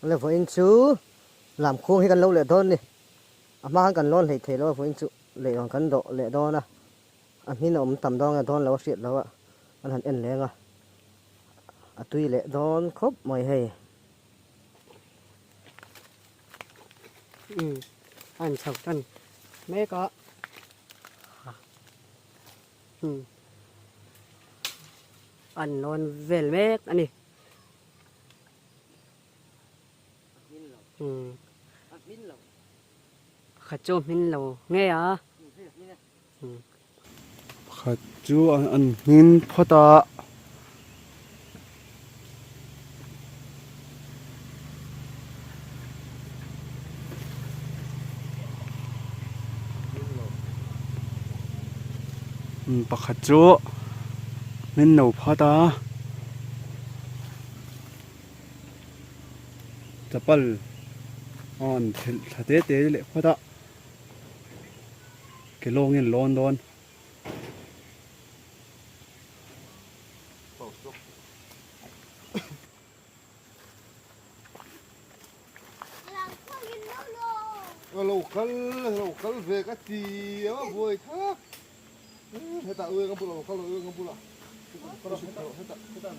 Le vawiin chu lam khuang hi kan lo leh dawn ni. A hma khan kan lawn hlei thei lo a vawiin chu leihlawn kan dawh leh dawn a. A hmin a awm tam dawn nge dawn lo a hriat lo a kan han en leng a. A tui leh dawn khawp mai hei. Umm a inchho tan mek a. Umm an lawn vel mek a ni. Umm pakhat chu a hmin lo ngei a. Pakhat chu an hmin phawt a. Pakhat chu hmin lo phawt a. Chapal a an phelh thla te te leh phawt a. Ke lawngin lawn dawn. Lo kal lo kal ve ka ti a buai thak hetah ue ka bulah lo kal ue ka bulah hetah hetah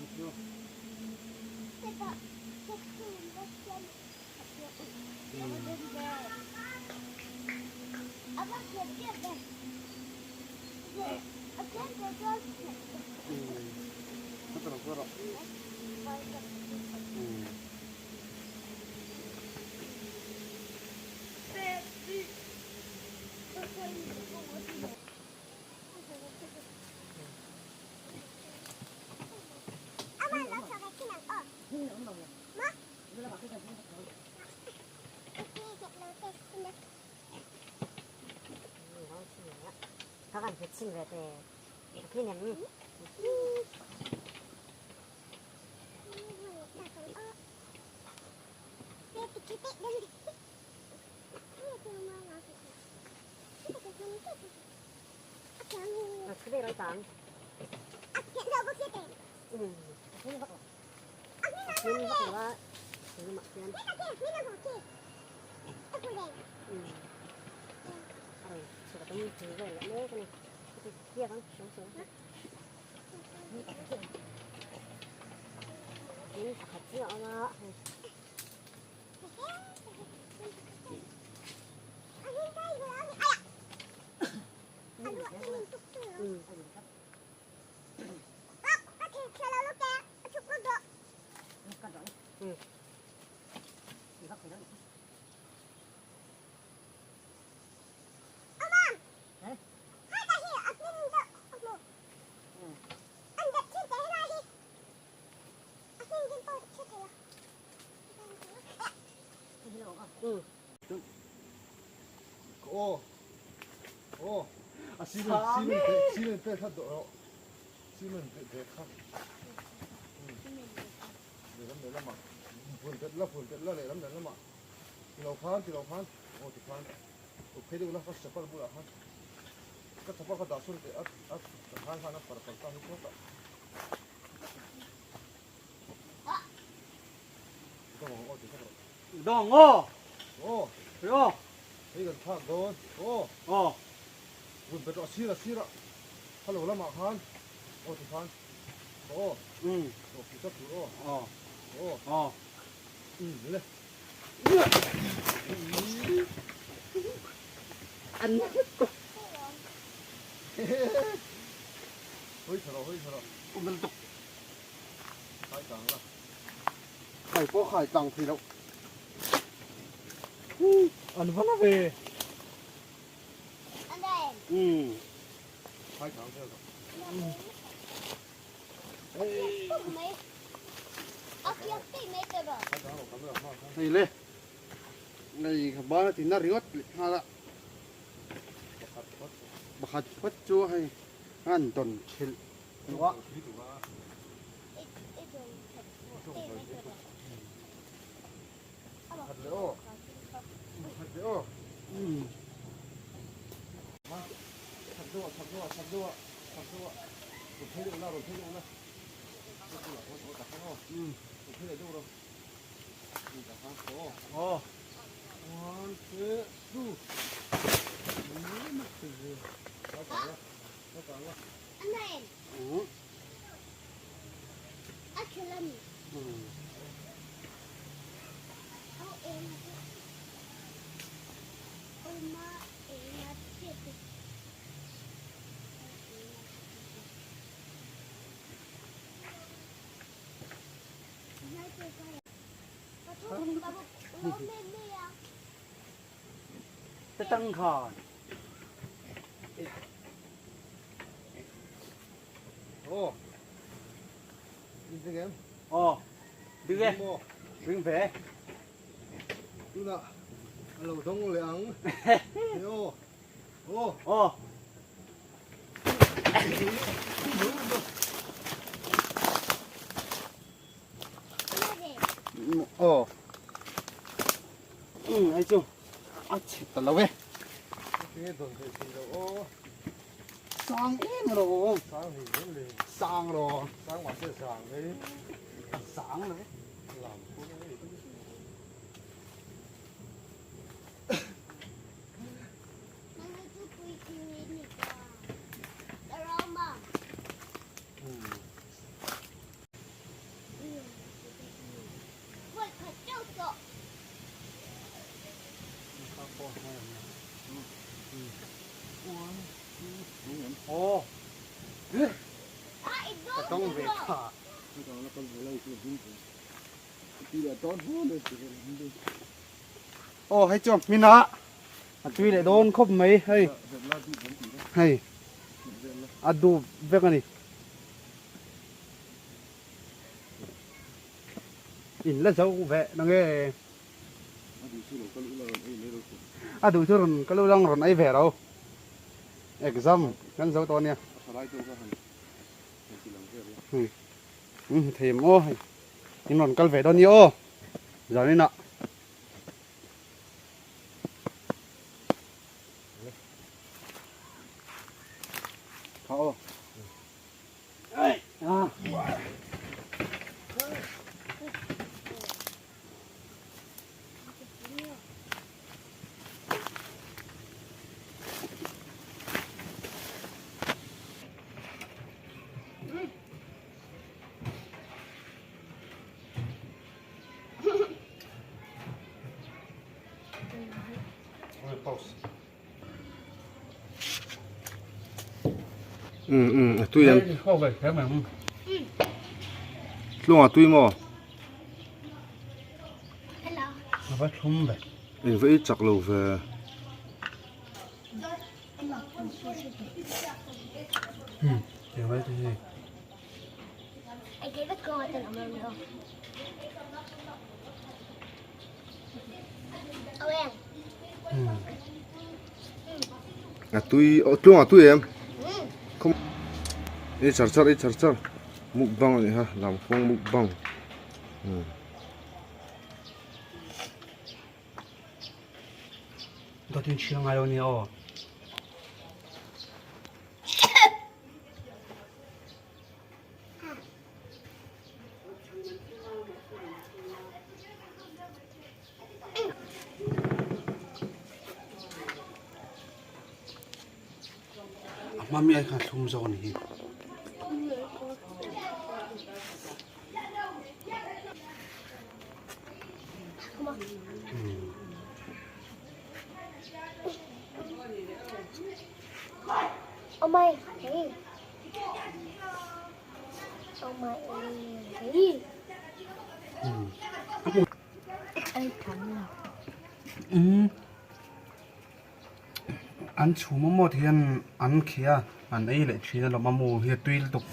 Aw aw a cement cement te cement te kha dawh rawh cement te te kha lehlam lehlamah vun bet la vun bet la lehlam lehlamah tilo khan tilo khan aw ti khan aw phei deuh la ka chapal bulah khan ka chapal kha dah sawn teh a a khan khan a par par ta hi chhuat a Dawng aw. Aw. Hei aw. Hei kan thlak dawn. Aw. Aw. Vun pe tawh sir a sir a. Hello lamah khan. Aw ti khan. Aw. Um. Aw phu chat tur aw. Aw. Aw. Aw. Um le. An Hoi tharo hoi tharo. Um tuk. Khai tang la. Khai pawh khai tlang thei loh. An va la ve. Umm. Khai tlang vel rawh. Hei le. Nei kha ban a ti na ringawt leh nghal a. Pakhat phawt chu hei an tawn thelh duh a. Aw. Tang khan. Aw. In em? Aw. Ding e. Ring ve. Tuna a lo dawng leh ang. Aw. Aw. Aw. Aw. Hei chu a chhe ta lo e. Tinge dawn theih si lo aw. Sang em ro. Sang ni em le. Sang ro. Sang mahse sang hei. A sang lo e. Lam pawh hei. Ka tawng ve tha. Aw hei chuan hmin a a tui leh dawn khawp mai hei hei a dup vek a ni. In la zo ve na nge. A duh chu rawn kal ula rawn ei ve ro. Exam kan zo tawh a nia. Thei em aw hei. In rawn kal ve dawn nia aw. Zaninah. Kha aw. A tui em tluang a tui maw eng va ei chak lo ve. A tui aw tluang a tui em ei char char ei char char mukbang a ni kha lamkawng mukbang umm. Dawt in chhiar ngai lo nia aw. A hma mi ai khan thlum zawk a ni hi. An chhum a maw ti hian an khi a an ei leh thin a lawm a mu hi a tui lutuk.